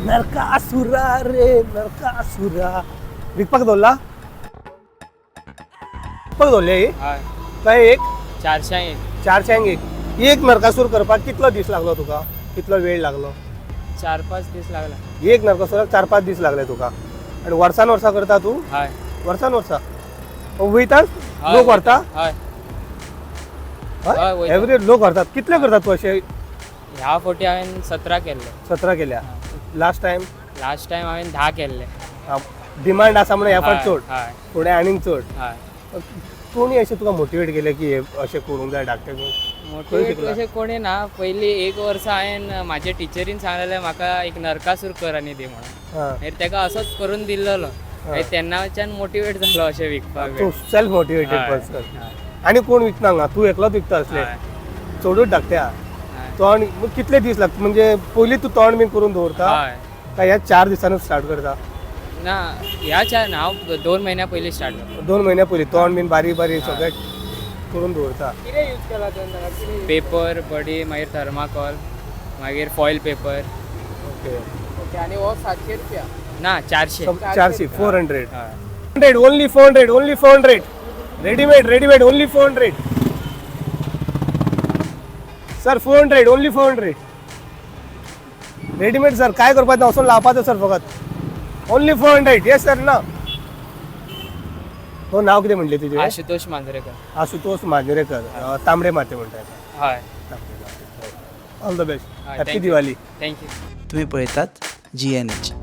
नरकासुरा रे नरकासुरा. विकपाक दवरला, विकपाक दवरले ही? हय. काय एक? 400 एक. 400 एक. एक नरकासूर करपाक कितलो दीस लागलो तुका? कितलो वेळ लागलो? 4-5 दीस लागला. एक नरकासुराक 4-5 दीस लागले तुका. आणि वर्सान वर्सा करता तू? हय. वर्सान वर्सा वयता? हय. लोक व्हरता? हय हय, वयता. एवरी लोक व्हरतात. कितले करतात तू अशे? ह्या फावटी हांवें 17 केल्ले. 17 केल्या. Last time? लास्ट टायम हांवें 10 केल्ले. डिमांड आसा म्हणून ह्या फावट चड? हय. फुडें आनीक चड? हय. कोणी अशें तुका मोटिवेट केलें की हे अशें करूंक जाय धाकटे? मोटिवेट शिकला? अशें कोणी ना. पयलीं एक वर्सा हांवें म्हाजे टिचरीन सांगलेलें म्हाका, एक नरकासूर कर आनी दी म्हणून. मागीर तेका असोच करून दिल्लेलो. मागीर तेन्नाच्यान मोटिवेट जालो अशें विकपाक. तूं सेल्फ मोटिवेटेड पर्सन. आनी कोण विकना हांगा? तूं एकलोच विकता असले? चडूच धाकट्या. तोंड मग कितले दीस लागता? म्हणजे पयलीं तूं तोंड बीन करून दवरता काय ह्या 4 दिसांनूच स्टार्ट करता? ना, ह्या चार ना, हांव 2 म्हयन्या पयलीं स्टार्ट करता. 2 म्हयन्या पयलीं तोंड बीन बारीक बारीक सगळें करून दवरता. कितें यूज केला तुवें ताका? कितें? पेपर बडी, मागीर थर्माकॉल, मागीर फॉयल पेपर. ओके. ओके, आनी हो 700 रुपया? ना, 400. 400, 400. हय. 100, only 400, only 400. Readymade, readymade, only 400, sir. 400, only 400, readymade sir. काय करपाचें? वचून लावपाचें सर फकत. Only 400. Yes sir. ना हो, नाव कितें म्हणलें तुजें? आशुतोष मांजरेकर. आशुतोष मांजरेकर, तांबडे माते म्हणटा. हय. All the best. हय, happy thank you. Diwali. Thank you. तुम्ही पळयतात जीएनएच.